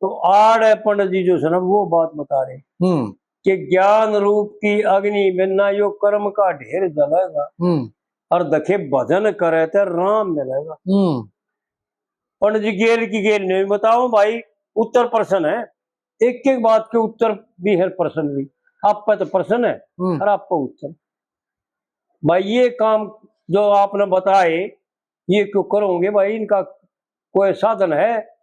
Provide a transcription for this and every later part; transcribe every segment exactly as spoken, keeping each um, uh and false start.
तो आड़े पंडित जी जो है ना, वो बात बता रहे हम्म। कि ज्ञान रूप की अग्नि में ना यो कर्म का ढेर जलेगा, हम्म। और दखे भजन करे तो राम मिलेगा। हम्म। पंडित जी गेल की गेल नहीं बताओ भाई, उत्तर प्रश्न है, एक एक बात के उत्तर भी है, प्रश्न भी। आप पे तो प्रश्न है हम्म। और आप पे उत्तर। भाई, ये काम जो आपने बताए, ये क्यों करोगे भाई? इनका कोई साधन है?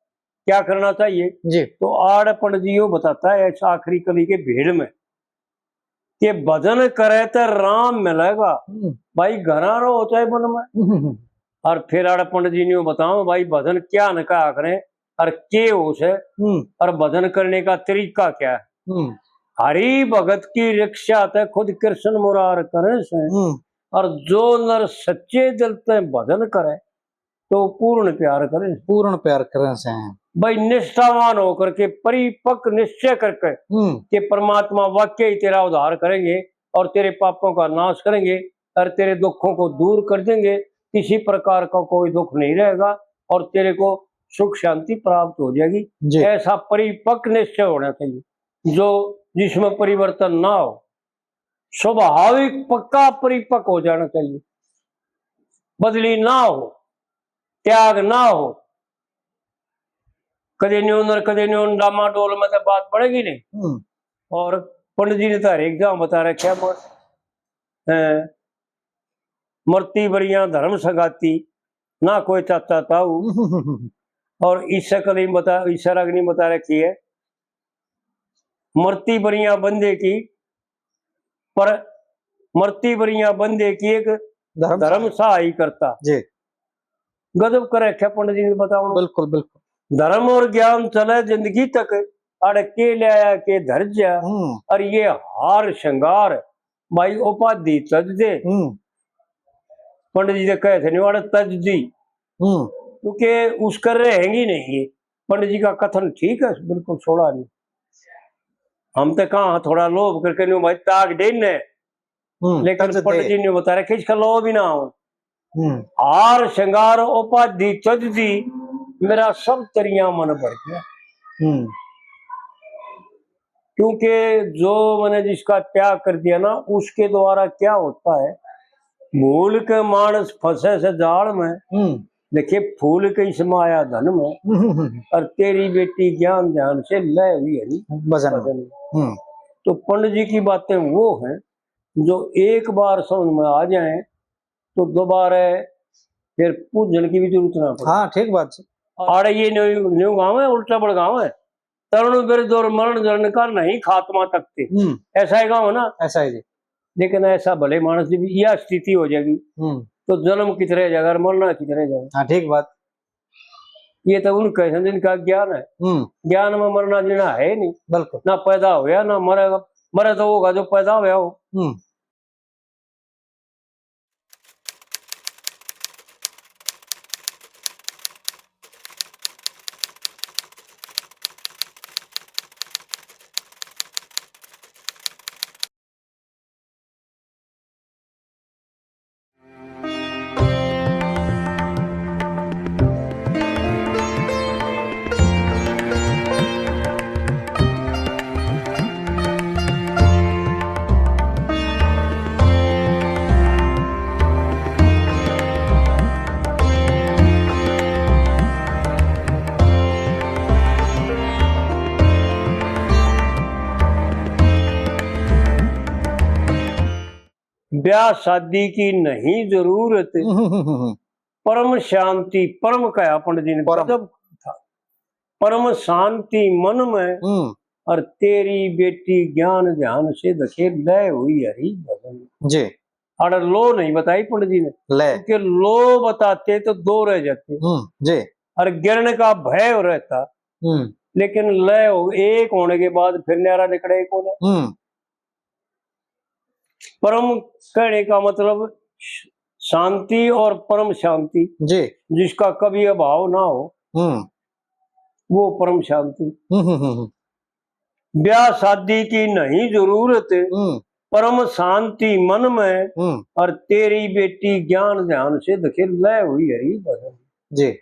क्या करना चाहिए? जी। तो आड़ पंडित जी यो बताता है, इस आखिरी कली के भीड़ में, कि भजन करे तो राम मिलेगा। हम्म। भाई, घरा रहो चाहे वन में। हम्म। और फिर आड़ पंडित जी ने यो बताओ भाई, भजन क्या न कहा करें और के हो से, हम्म। और भजन करने का तरीका क्या है? हम्म। हरि भगत की रक्षा ते खुद कृष्ण मुरार करे से। हम्म। और जो नर सच्चे दिल ते भजन करे, तो पूर्ण प्यार करे। पूर्ण प्यार करे से। भाई, निष्ठावान होकर के, परिपक्व निश्चय करके हम्म। कि परमात्मा वाकई ही तेरा उद्धार करेंगे और तेरे पापों का नाश करेंगे और तेरे दुखों को दूर कर देंगे, किसी प्रकार का कोई दुख नहीं रहेगा और तेरे को सुख शांति प्राप्त हो जाएगी। जी। ऐसा परिपक्व निश्चय होना चाहिए, जो, जिसमें परिवर्तन ना हो, स्वाभाविक पक्का परिपक्व हो जाना चाहिए, बदली ना हो, त्याग ना हो। कदे न्यू नर कदे न्यू, डामाडोल में तो बात पड़ेगी नहीं। हम्म। और पंडित जी ने तो हर एक जगह बता रखे, मर-, हैं, मरती बरियां धर्म संगाती, ना कोई चाचा ताऊ। और ईसा कली बता, ईसा रागनी बता रखी है, मरती बरियां बंदे की, पर मरती बरियां बंदे की एक धर्म धर्म सहाय करता। जी। गजब कर रखे पंडित जी ने बताओ। बिल्कुल, बिल्कुल। धर्म और ज्ञान चले जिंदगी तक, अड़ के ल्याया के धर जा। हम्म। और ये हार श्रृंगार भाई उपाधि तज दे। हम्म। पंडित जी ने कहे थे नहीं, वाले तज दी। हम्म। क्योंकि उसका रहेंगी नहीं ये। पंडित जी का कथन ठीक है, बिल्कुल छोड़ा नहीं। हम तो कहा थोड़ा लोभ करके नहीं भाई, ताक देने। हम्म, लेकिन तज दे। पंडित जी ने बता रखे, इसका लोभ ही ना हो। हम्म। हार श्रृंगार उपाधि तज दी, मेरा सब तरिया मन भर गया। हम्म। क्योंकि जो मैंने जिसका त्याग कर दिया ना, उसके द्वारा क्या होता है, भूल के मानस फंसे से जाल में। हम्म। देखिए, फूल के इस माया धन में, हम्म। और तेरी बेटी ज्ञान ध्यान से लय हुई हरी भजन में। भजन में। हम्म। तो पंडित जी की बातें वो हैं जो एक बार समझ में आ जाएं, तो दोबारा फिर पूजन की भी जरूरत ना पड़े। हाँ, ठीक बात है। आड़े ये न्यू, न्यू गाँव है, उल्टा बड़ गाँव है। तरुण बिरध और मरण जरण का नहीं खात्मा तकते। हम्म। ऐसा ही गाँव है ना? ऐसा ही जी। लेकिन ऐसा भले मानस की भी यह स्थिति हो जाएगी, हम्म। तो जन्म कित रह जाएगा और मरना कित रह जाएगा? हाँ, ठीक बात। ये तो उनके हैं जिनका ज्ञान है। हम्म। ज्ञान में मरना जीना है ही नहीं। बिल्कुल। ना पैदा होया, ना मरेगा। मरे तो होगा जो पैदा होया हो। हम्म। ब्याह शादी की नहीं जरूरत, हम्म, हम्म, हम्म, हम्म। परम शांति, परम कहा पंडित जी ने, परम। गजब था। परम शांति मन में, हम्म। और तेरी बेटी ज्ञान ध्यान से दखे लय हुई हरी भजन। जी। और लो नहीं बताई पंडित जी ने, लय। क्योंकि लो बताते तो दो रह जाते। हम्म, जी। और गिरने का भय रहता। हम्म। लेकिन लय हो, एक होने के बाद फिर न्यारा निकले कौन? हम्म। परम कहने का मतलब श-, शांति और परम शांति, जी। जिसका कभी अभाव ना हो, हम्म। वो परम शांति। हम्म, हम्म, हम्म, हम्म। ब्याह शादी की नहीं जरूरत, हम्म। परम शांति मन में, हम्म। और तेरी बेटी ज्ञान ध्यान से दखे लय हुई हरी भजन। जी।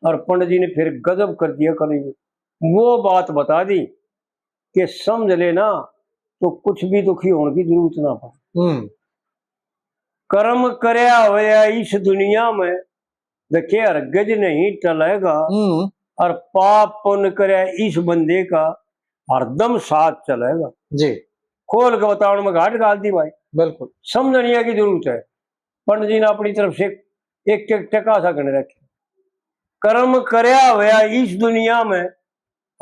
और पंडित जी ने फिर गजब कर दिया कली में। वो बात बता दी कि समझ लेना, तो कुछ भी दुखी होने की जरूरत ना पड़े। हम्म। कर्म करया होया इस दुनिया में, देखे हरगिज नहीं टलेगा। हम्म। और पाप पुण्य करया इस बंदे का हरदम साथ चलेगा। जी। खोल के बताने में घाट घाल दी भाई। बिल्कुल। समझनिया की जरूरत है। पंडित जी ने अपनी तरफ से एक एक टका सा गण रखे। कर्म करया होया इस दुनिया में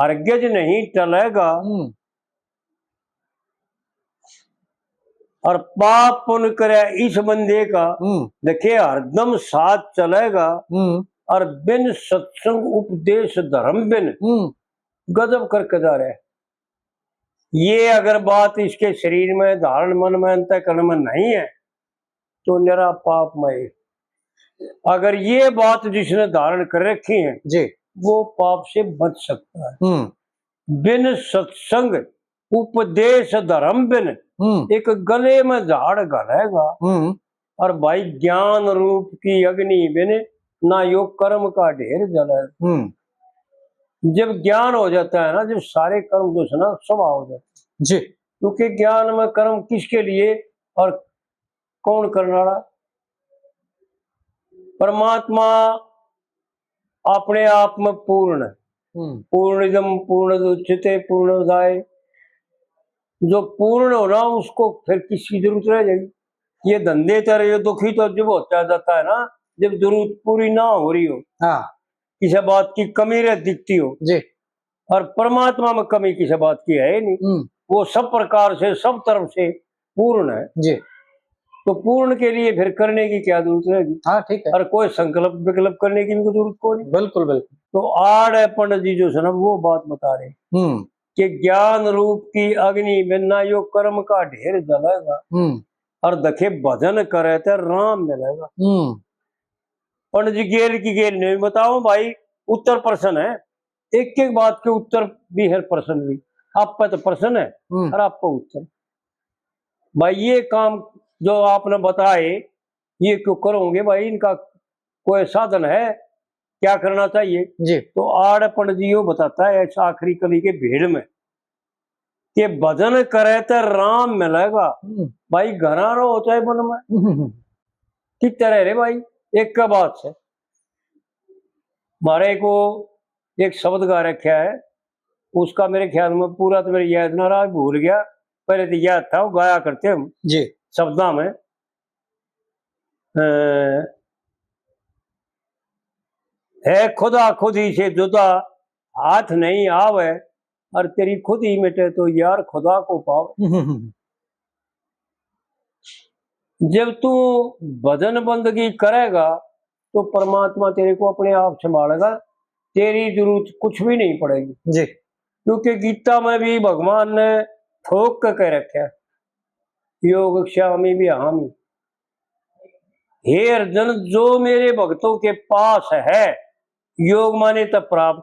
हरगिज नहीं टलेगा। हम्म। और पाप पुण्य करे इस बंदे का, हम्म। देखे हरदम साथ चलेगा। हम्म। और बिन सत्संग उपदेश धर्म बिन, हम्म। गजब करके जा रहे। ये अगर बात इसके शरीर में धारण, मन में, अंतःकरण में नहीं है, तो निरा पापमय। अगर ये बात जिसने धारण कर रखी है, जी। वो पाप से बच सकता है। हम्म। बिन सत्संग उपदेश धर्म बिन, हम्म। एक गले में झाड़ घलेगा। हम्म। और भाई, ज्ञान रूप की अग्नि बिन ना यो कर्म का ढेर जले। हम्म। जब ज्ञान हो जाता है ना, जब सारे कर्म जो है ना, स्वाहा हो जाते हैं। जी। क्योंकि ज्ञान में कर्म किसके लिए और कौन करने वाला? परमात्मा अपने आप में पूर्ण है। हम्म। पूर्णिदम पूर्णमुदच्यते पूर्णमादाय। जो पूर्ण हो ना, उसको फिर किसकी जरूरत रह जाएगी? ये धंधे तेरे, ये दुखी तो जब होता जाता है ना, जब जरूरत पूरी ना हो रही हो, हाँ। किसी बात की कमी रह दिखती हो। जी। और परमात्मा में कमी किसी बात की है ही नहीं। हम्म। वो सब प्रकार से, सब तरफ से पूर्ण है। जी। तो पूर्ण के लिए फिर करने की क्या जरूरत रहेगी? हाँ, ठीक है। और कोई संकल्प विकल्प करने की भी कोई जरूरत को नहीं। बिल्कुल, बिल्कुल। तो आड़ है पंडित जी जो है ना, वो बात बता रहे हम्म। कि ज्ञान रूप की अग्नि में ना यो कर्म का ढेर जलेगा। हम्म। और देखे भजन करे तो राम मिलेगा। हम्म। पंडित जी गेल की गेल नहीं बताओ भाई, उत्तर प्रश्न है, एक एक बात के उत्तर भी है, प्रश्न भी। आप पे तो प्रश्न है हम्म। और आप पे उत्तर। भाई, ये काम जो आपने बताए, ये क्यों करोगे भाई? इनका कोई साधन है? क्या करना चाहिए? जी। तो आड़ पंडित जी यूं बताता है, इस आखिरी कली के भीड़ में, कि भजन करे तो राम मिलेगा। हम्म। भाई, घरा रहो चाहे वन में। हम्म। कित तरह रे भाई, एक का बात है। म्हारे को एक शब्द गा रखा है, उसका मेरे ख्याल में पूरा तो मेरे याद ना रहा, भूल गया। पहले तो याद था, वो गाया करते हम जी। शब्दा में, अ, है खुदा खुदी से जुदा, हाथ नहीं आवे, और तेरी खुदी मिटे तो यार खुदा को पावे। हम्म। जब तू भजन बंदगी करेगा, तो परमात्मा तेरे को अपने आप संभालेगा, तेरी जरूरत कुछ भी नहीं पड़ेगी। जी। क्योंकि गीता में भी भगवान ने ठोक के कह रखा है, योग क्षामी भी हामी। हे अर्जुन, जो मेरे भक्तों के पास है योग माने तब प्राप्त,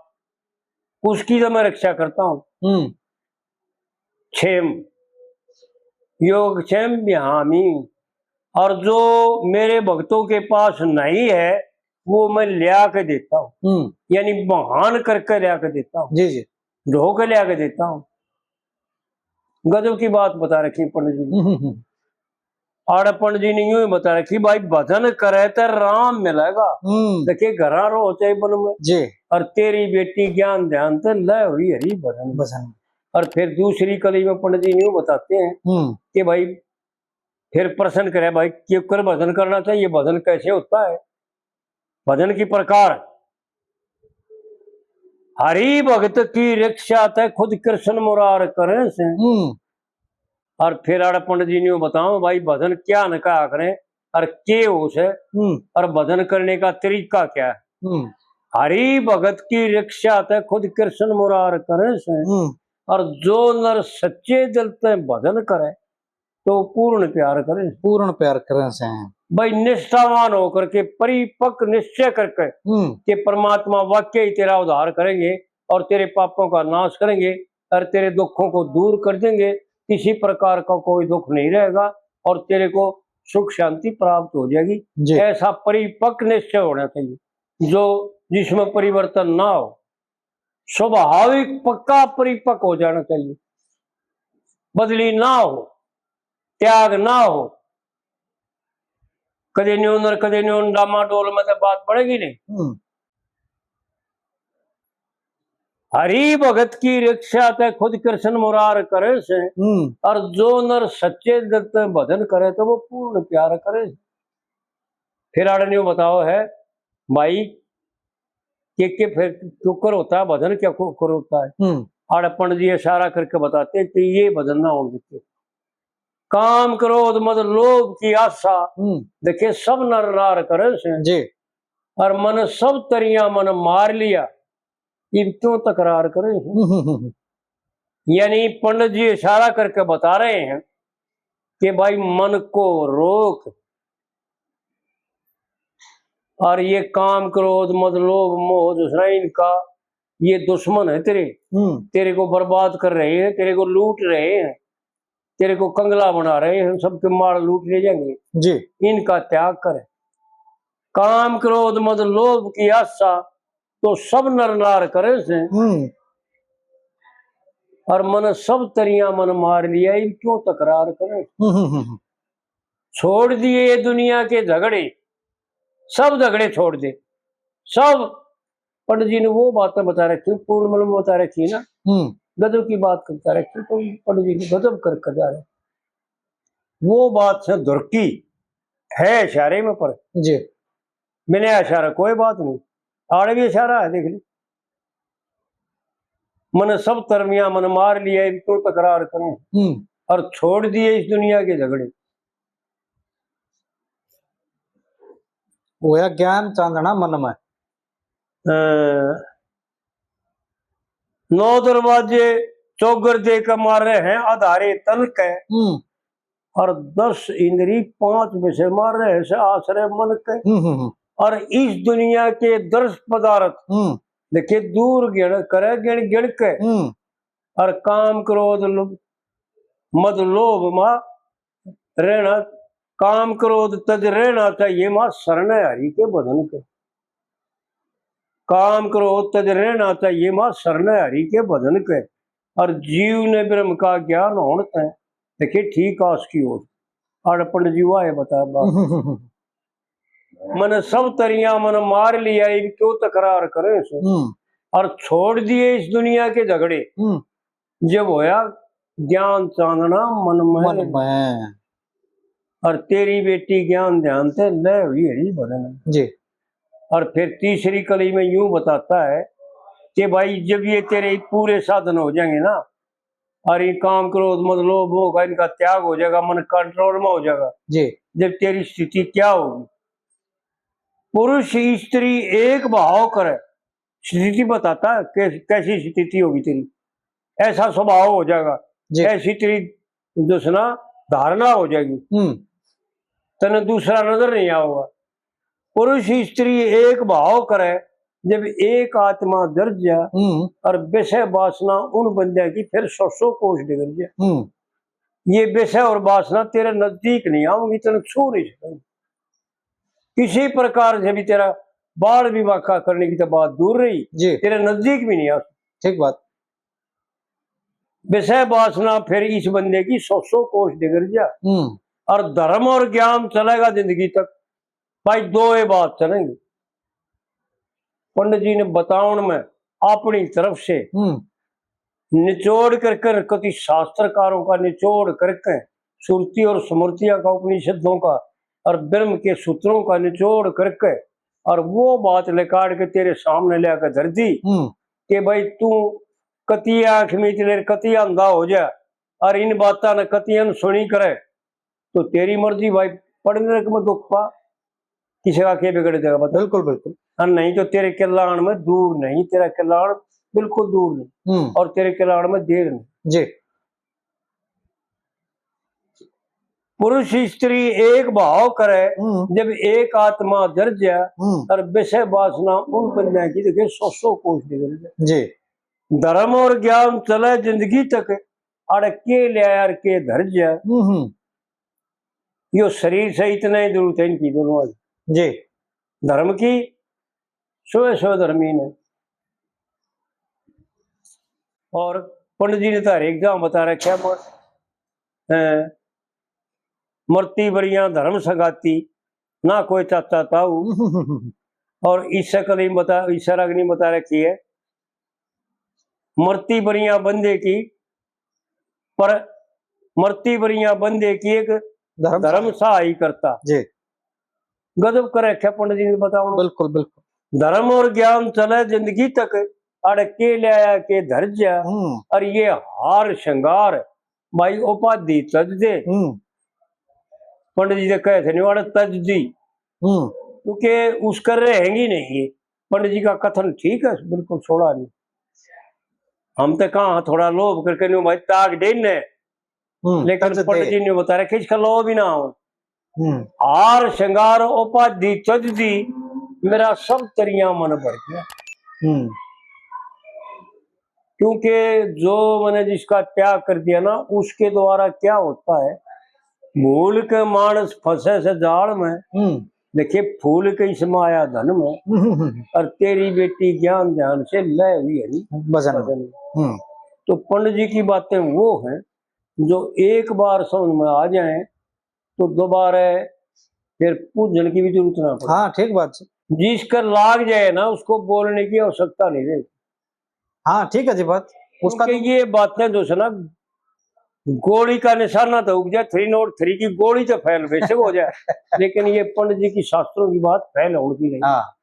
उसकी तो मैं रक्षा करता हूँ। हम्म। क्षेम, योगक्षेम विहामी। और जो मेरे भक्तों के पास नहीं है, वो मैं लिया के देता हूँ। हम्म। यानी बहान करके लिया के देता हूँ। जी, जी। ढो के लिया के देता हूँ। गजब की बात बता रखी है पंडित जी ने। हम्म, हम्म, हम्म। आड़े पंडित जी ने यूं ही बता रखी, भाई, भजन करे तो राम मिलेगा। हम्म। देखे, घरा रहो चाहे वन में। जी। और तेरी बेटी ज्ञान ध्यान ते लय हुई हरि भजन। भजन। और फिर दूसरी कली में पंडित जी यूं बताते हैं हम्म। कि भाई, फिर प्रश्न करे, भाई, क्यों कर भजन करना चाहिए, भजन कैसे होता है? भजन की प्रकार, हरि भगत की रक्षा ते खुद कृष्ण मुरार करे से। हम्म। और फिर आड़े पंडित जी ने बताओ, भाई, भजन क्या न कहा करें और के हो से, हम्म। और भजन करने का तरीका क्या है? हम्म। हरि भगत की रक्षा ते खुद कृष्ण मुरार करे से। हम्म। और जो नर सच्चे दिल ते भजन करे, तो पूर्ण प्यार करें। पूर्ण प्यार करें से। भाई, निष्ठावान होकर के, परिपक्व निश्चय करके हम्म। कि परमात्मा वाकई तेरा उद्धार करेंगे और तेरे पापों का नाश करेंगे और तेरे दुखों को दूर कर देंगे, किसी प्रकार का कोई दुख नहीं रहेगा और तेरे को सुख शांति प्राप्त हो जाएगी। जी। ऐसा परिपक्व निश्चय होना चाहिए, जो, जिसमें परिवर्तन ना हो। स्वाभाविक पक्का परिपक्व हो जाना चाहिए, बदली ना हो, त्याग ना हो। कदे न्यून और कदे न्यून डामाडोल में तो बात पड़ेगी नहीं। हम्म। हरि भगत की रक्षा ते खुद कृष्ण मुरार करे से, हम्म। और जो नर सच्चे दिल ते भजन करे तो वो पूर्ण प्यार करे। फिर आड़े न्यू बताओ है भाई, के के फिर क्यों कर होता है भजन, क्या को कर होता है? हम्म। आड़े पंडित जी इशारा करके बताते कि ये भजन ना होने देते। काम, क्रोध, मद, लोभ की आशा, हम्म। देखे सब नर नार करे से। जी। और मन सब तरिया मन मार लिया, इब क्यों तकरार करे से? हम्म, हम्म, हम्म। यानी पंडित जी इशारा करके बता रहे हैं कि भाई मन को रोक, और ये काम, क्रोध, मद, लोभ, मोह, दूसरा इनका ये दुश्मन है तेरे, हम्म। तेरे को बर्बाद कर रहे हैं, तेरे को लूट रहे हैं, तेरे को कंगला बना रहे हैं, सबके माल लूट ले जाएंगे। जी। इनका त्याग कर। काम, क्रोध, मद, लोभ की आशा तो सब नर नार करे से। हम्म। और मन सब तरिया मन मार लिया, इब क्यों तकरार करे? हम्म, हम्म, हम्म। छोड़ दिए ये दुनिया के झगड़े, सब झगड़े छोड़ दे, सब। पंडित जी ने वो बातें बता रखी, पूर्ण मन में बता रखी ना, हम्म। गजब की बात करता रखी, तो पंडित जी ने गजब कर कर जा रहे। वो बात से धुरकी है इशारे में पर। जी। मैंने इशारा कोई बात नहीं, आड़े भी इशारा है, देख ली। मन सब तरिया मन मार लिया, इब क्यों तकरार करूं? हम्म। और छोड़ दिए इस दुनिया के झगड़े। होया ज्ञान चांदना मन में। अ, नौ दरवाजे चौगर दे के मारे हैं आधारे तन के, हम्म। और दस इंद्री पांच विषय मारे हैं से आश्रय मन के। हम्म, हम्म, हम्म। और इस दुनिया के दर्श पदार्थ, हम्म। देखे दूर गिण करे गिण गिण के, हम्म। और काम, क्रोध, लो-, मद, लोभ मा रहना, काम, क्रोध तज रहना चाहिए मा शरण हरि के भजन के। काम, क्रोध तज रहना चाहिए मा शरण हरि के भजन के। और जीव ने ब्रह्म का ज्ञान होण तै देखे ठीक आस की ओर। आड़े पंडित जी वाहे बता बात। मन सब तरिया मन मार लिया, इब क्यों तकरार करे से? हम्म। और छोड़ दिए इस दुनिया के झगड़े। हम्म। जब होया ज्ञान चांदना मन में। मन में। और तेरी बेटी ज्ञान ध्यान ते लय हुई हरि भजन। जी। और फिर तीसरी कली में यूं बताता है कि भाई, जब ये तेरे पूरे साधन हो जाएंगे ना, और ये काम, क्रोध, मद, लोभ, मोह का इनका त्याग हो जाएगा, मन कंट्रोल में हो जाएगा, जी। जब तेरी स्थिति क्या होगी? पुरुष स्त्री एक भाव करे, स्थिति बताता है, कैस-, कैसी स्थिति होगी तेरी, ऐसा स्वभाव हो जाएगा, जी। ऐसी तेरी जो है ना धारणा हो जाएगी, हम्म। तने दूसरा नजर नहीं आओगा। पुरुष स्त्री एक भाव करे, जब एक आत्मा दर्ज जा, हम्म। और विषय वासना उन बंदे की फिर सौ सौ कोस डिगर जा। हम्म। ये विषय और वासना तेरे नजदीक नहीं आऊंगी, तने छू नहीं सकेंगे। किसी प्रकार से भी तेरा बाल विवाह का करने की तो बात दूर रही, जी। तेरे नजदीक भी नहीं आ। ठीक बात। विषय वासना फिर इस बंदे की सौ सौ कोस डिगर जा। हम्म। और धर्म और ज्ञान चलेगा जिंदगी तक। भाई, दो ये बात चलेंगे। पंडित जी ने बतावन में अपनी तरफ से हम्म। निचोड़ करके, कति शास्त्रकारों का निचोड़ करके, श्रुति और स्मृतियां का, उपनिषदों का और ब्रह्म के सूत्रों का निचोड़ करके, और वो बात निकाल के तेरे सामने लेकर धर दी हम्म। कि भाई, तू कति आंख मीच ले, कति अंधा हो जा, और इन बातां ने कति अनसुनी करे, तो तेरी मर्जी भाई, पड़ नरक में दुख पा, किसी का के बिगड़ जाएगा बता? बिल्कुल, बिल्कुल। और नहीं तो तेरे कल्याण में दूर नहीं, तेरा कल्याण बिल्कुल दूर नहीं, हम्म। और तेरे कल्याण में देर नहीं। जी। पुरुष स्त्री एक भाव करे, हम्म। जब एक आत्मा दर्ज है, हम्म। और विषय वासना उन बंदे की देखे सौ सौ कोस डिगर जा। जी। धर्म और ज्ञान चले जिंदगी तक, अड़ के ल्याया अर के धर जा। हम्म, हम्म। यो शरीर से इतना ही जरूरत है इनकी दोनों आज। जी। धर्म की सोए सोए धर्मी ने। और पंडित जी ने तो हर एक जगह बता रखा है, मर-, हैं, मरती बरियां धर्म संगाती, ना कोई चाचा ताऊ। और ईसा कली बता, ईसा रागनी बता रखी है, मरती बरियां बंदे की, पर मरती बरियां बंदे की एक धर्म धर्म सहाय करता। जी। गजब कर रखा पंडित जी ने बताओ। बिल्कुल, बिल्कुल। धर्म और ज्ञान चले जिंदगी तक, अड़ के ल्याया के धर जा। हम्म। और ये हार श्रृंगार भाई उपाधि तज दे। हम्म। पंडित जी ने कहे थे निवाड़े तज दी, हम्म। क्योंकि उसकर रहेंगी नहीं ये। पंडित जी का कथन ठीक है, बिल्कुल छोड़ा नहीं। हम तो कहा थोड़ा लोभ करके न्यू भाई ताक देने, हम्म, लेकिन तज पंडित दे। जी ने बता रखे इसका लोभ ही ना हो। हम्म। हार श्रृंगार उपाधि तज दी, मेरा सब तरिया मन भर गया। हम्म। क्योंकि जो मैंने जिसका त्याग कर दिया ना, उसके द्वारा क्या होता है, भूल के मानस फंसे से जाल में। हम्म। देखिए, फूल के इस माया धन में, हम्म, हम्म, हम्म। और तेरी बेटी ज्ञान ध्यान से लय हुई है नी भजन में। भजन में। हम्म। तो पंडित जी की बातें वो हैं जो एक बार समझ में आ जाएं तो दोबारा फिर पूछने की भी जरूरत ना पड़े। हाँ, ठीक बात है। जिसका लाग जाए ना, उसको बोलने की आवश्यकता नहीं रहती। हाँ, ठीक है जी बात। उसका क्योंकि तो ये बातें जो है ना, गोली का निशाना तो उग जाए, थ्री नॉट थ्री की गोली तो फेल बेशक हो जाए, लेकिन ये पंडित जी की शास्त्रों की बात फेल होने की नहीं। हाँ।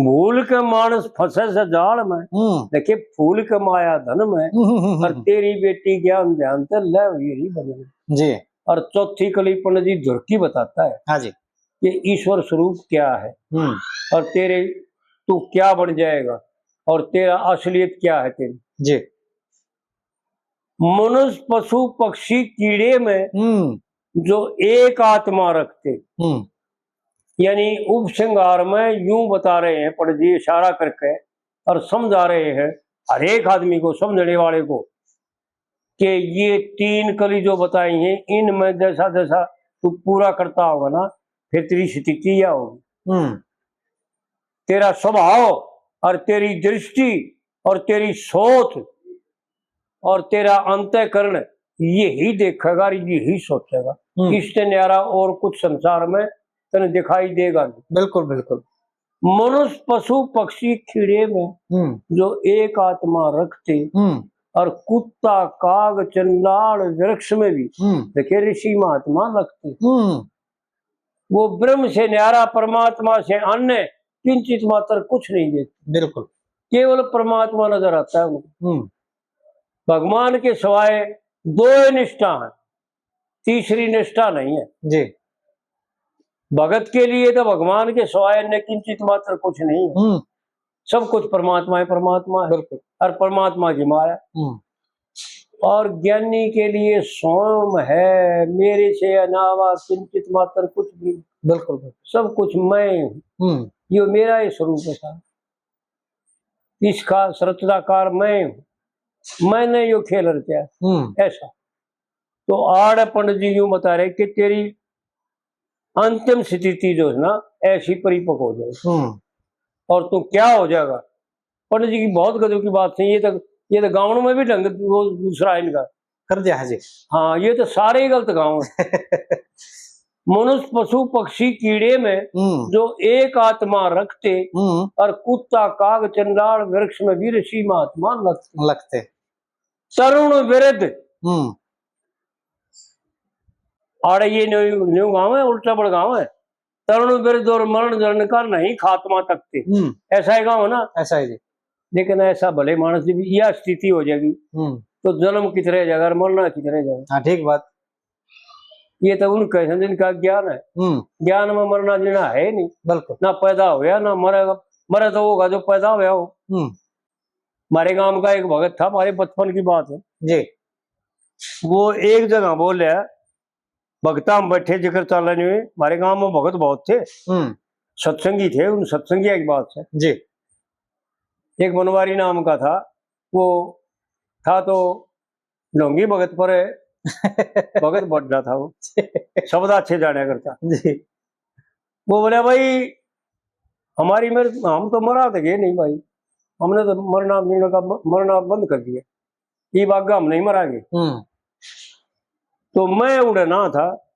भूल के मानस फंसे से जाल में, हम्म। देखिए, फूल के माया धन में, हम्म, हम्म, हम्म, और हम्म। तेरी बेटी ज्ञान ध्यान ते लय हुई रही भजन। जी। और चौथी कली पंडित जी धुरकी बताता है हाँ जी। कि ईश्वर स्वरूप क्या है हम्म। और तेरे, तू क्या बन जाएगा और तेरा असलियत क्या है तेरी। जी। मनुष्य, पशु, पक्षी, कीड़े में हम्म। जो एक आत्मा रखते, हम्म। यानी उपसंहार में यूं बता रहे हैं पंडित जी, इशारा करके, और समझा रहे हैं हर एक आदमी को, समझने वाले को, कि ये तीन कली जो बताई हैं, इनमें जैसा जैसा तू पूरा करता होगा ना, फिर तेरी स्थिति यह होगी। हम्म। तेरा स्वभाव और तेरी दृष्टि और तेरी सोच और तेरा अंतःकरण यही देखेगा और यही सोचेगा। हम्म। इससे न्यारा और कुछ संसार में तने दिखाई देगा नहीं। बिल्कुल, बिल्कुल। मनुष्य, पशु, पक्षी, कीड़े में हम्म। जो एक आत्मा रखते हम्म। और कुत्ता, काग, चंडाल, वृक्ष में भी हम्म। देखिए ऋषि महात्मा रखते। हम्म। वो ब्रह्म से न्यारा, परमात्मा से अन्य किंचित मात्र कुछ नहीं देखते। बिल्कुल। केवल परमात्मा नजर आता है उनको। हम्म। भगवान के सिवाय दो ही निष्ठा है, तीसरी निष्ठा नहीं है। जी। भगत के लिए तो भगवान के सिवाय अन्य किंचित मात्र कुछ नहीं है। हम्म। सब कुछ परमात्मा है, परमात्मा है। बिल्कुल। और परमात्मा की माया। हम्म। और ज्ञानी के लिए स्वयं है, मेरे से अलावा किंचित मात्र कुछ भी। बिल्कुल, बिल्कुल। सब कुछ मैं हूँ। हम्म। यो मेरा ही स्वरूप है सारा। इसका रचनाकार मैं हूँ, मैंने यो खेल रचा है। हम्म। ऐसा। तो आड़ पंडित जी यूं बता रहे कि तेरी अंतिम स्थिति जो है ना, ऐसी परिपक्व हो जाएगी। हम्म। और तू क्या हो जाएगा? पंडित जी की बहुत गजब की बात थी। ये तो, ये तो गाँव में भी ढंग वो दूसरा है इनका। कर दिया है जी। हाँ, ये तो सारे ही गलत गाँव हैं। मनुष्य, पशु, पक्षी, कीड़े में हम्म। जो एक आत्मा रखते हम्म। और कुत्ता, काग, चंडाल, वृक्ष में भी ऋषि महात्मा लगते। लगते। तरुण वृद्ध। हम्म। आड़े ये न्यू, न्यू गाँव है, उल्टा बड़ गाँव है। तरुण वृद्ध और मरण जरण का नहीं खात्मा तकते। हम्म। ऐसा ही गाँव है ना? ऐसा ही जी। लेकिन ऐसा भले मानस की भी यह स्थिति हो जाएगी, हम्म। तो जन्म कित रह जाएगा और मरना कित रह जाएगा? हाँ, ठीक बात। ये तो उनके हैं जिनका ज्ञान है। हम्म। ज्ञान में मरना जीना है ही नहीं। बिल्कुल। ना पैदा होया, ना मरेगा। मरे तो होगा जो पैदा होया हो। हम्म। हमारे गांव का एक भगत था, हमारे बचपन की बात है। जी। वो एक जगह बोले, भगता हम बैठे जिक्र चाले नहीं हुए, हमारे गांव में भगत बहुत थे, हम्म। सत्संगी थे, उन सत्संगिया की बात है। जी। एक बनवारी नाम का था, वो था तो ढोंगी भगत पर, भगत बड़ा था वो, शब्द अच्छे जाने करता। जी। वो बोला, "भाई, हमारी मेरे, हम तो मरा तो गए नहीं भाई, हमने तो मरना जीने का ब-, मरना बंद कर दिया, ये बागा हम नहीं मरांगे। हम्म। तो मैं उड़े ना था,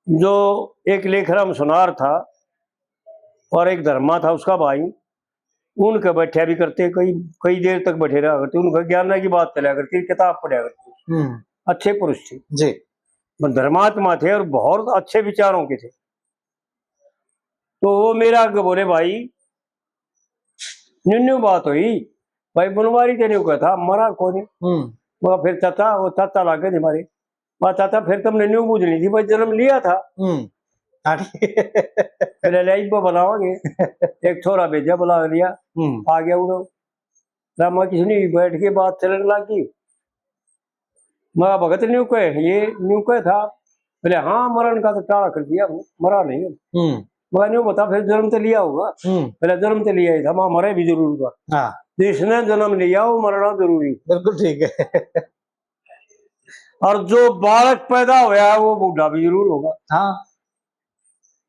जो एक लेखराम सुनार था और एक धर्मा था उसका भाई, उनके बैठा भी करते, कई, कई देर तक बैठे रहा करते, उनका ज्ञान की बात चला करती, किताब पढ़ा करती। हम्म। अच्छे पुरुष थे। जी। पर धर्मात्मा थे और बहुत अच्छे विचारों के थे। तो वो मेरा आगे बोले, "भाई, न्यू न्यू बात हुई, भाई बनवारी तेरे को था, मरा कोनी।" हम्म। वो फिर चाचा, वो चाचा लागे थे हमारे, "वाह चाचा, फिर तुमने न्यू बूझ ली थी, भाई जन्म लिया था।" हम्म। हाँ, ठीक। फिर ले आई, वो बुलावांगे। एक छोरा भेजा, बुला लिया, हम्म। आ गया उड़ो। रामा किसने बैठ के बात चलने लगी। मरा भगत न्यू कहे, ये न्यू कहे था। बोले, "हाँ, मरण का तो टाला कर दिया, मरा नहीं।" हम्म। मगर न्यू बता, फिर जन्म तो लिया होगा। हम्म। बोले, "जन्म तो लिया ही था, वहाँ मरे भी जरूर होगा।" हाँ। जिसने जन्म लिया, वो मरना जरूरी। बिल्कुल ठीक है। और जो बालक पैदा होया है, वो बूढ़ा भी जरूर होगा। हाँ।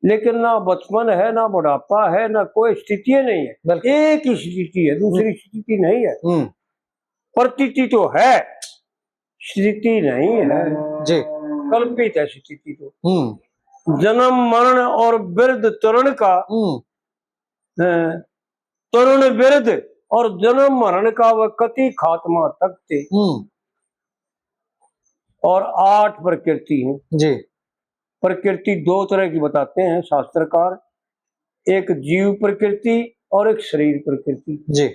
लेकिन ना बचपन है, ना बुढ़ापा है, ना कोई स्थिति नहीं है। बिल्कुल। एक ही स्थिति है, दूसरी हम्म। स्थिति नहीं है। हम्म। प्रतीति तो है, स्थिति नहीं है। जी। कल्पित है स्थिति तो। हम्म। जन्म मरण और वृद्ध तरुण का, हम्म। अ, तरुण वृद्ध और जन्म मरण का वह कति खात्मा तकते। हम्म। और आठ प्रकृति हैं। जी। प्रकृति दो तरह की बताते हैं शास्त्रकार, एक जीव प्रकृति और एक शरीर प्रकृति। जी।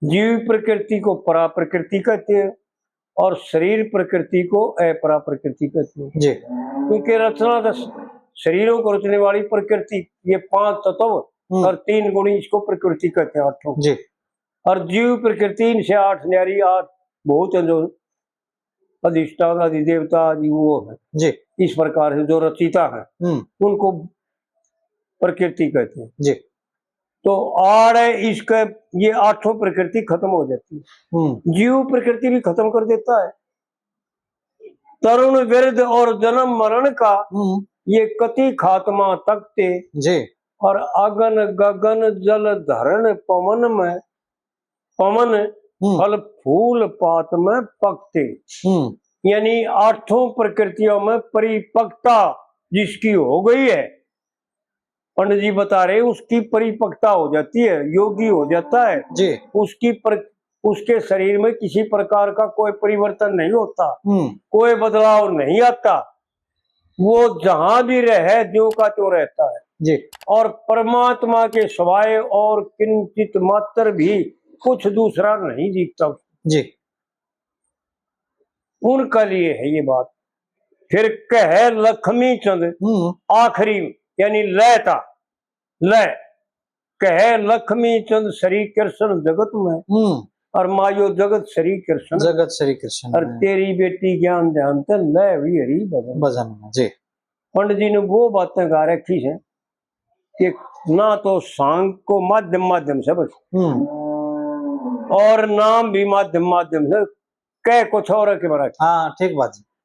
जीव प्रकृति को परा प्रकृति कहते हैं और शरीर प्रकृति को अपरा प्रकृति कहते हैं। जी। क्योंकि रचना तो श-, शरीरों को रचने वाली प्रकृति, ये पांच तत्व हम्म। और तीन गुणी, इसको प्रकृति कहते हैं, आठों। जी। और जीव प्रकृति, इनसे आठ न्यारी, आठ भूत हैं जो अधिष्ठान, अधिदेवता आदि वो है। जी। इस प्रकार से जो रचिता है, हम्म। उनको प्रकृति कहते हैं। जी। तो आड़ है इसके, ये आठों प्रकृति खत्म हो जाती है। हम्म। जीव प्रकृति भी खत्म कर देता है। तरुण वृद्ध और जन्म मरण का हम्म। ये कति खात्मा तकते। जी। और अगन गगन जल धरण पवन में, पवन हम्म। फल फूल पात में पकते। हम्म। यानी आठों प्रकृतियों में परिपक्वता जिसकी हो गई है, पंडित जी बता रहे, उसकी परिपक्वता हो जाती है, योगी हो जाता है। जी। उसकी पर-, उसके शरीर में किसी प्रकार का कोई परिवर्तन नहीं होता, हम्म। कोई बदलाव नहीं आता, वो जहां भी रहे, ज्यों का त्यों रहता है। जी। और परमात्मा के सिवाय और किंचित मात्र भी कुछ दूसरा नहीं दिखता उसको। जी। उनके लिए है ये बात। फिर कहे लक्ष्मी चंद हम्म। आखिरी, यानी लय था, लय। कहे लक्ष्मी चंद श्री कृष्ण जगत में, हम्म। और मायो जगत श्री कृष्ण। जगत श्री कृष्ण और में। तेरी बेटी ज्ञान ध्यान ते लय हुई हरि भजन। भजन में, जी। पंडित जी ने वो बातें गा रखी है कि ना तो सांग को माध्यम, माध्यम से बस, हम्म। और नाम भी माध्यम, माध्यम से, कह कुछ और है कि महाराज? हाँ, ठीक बात है।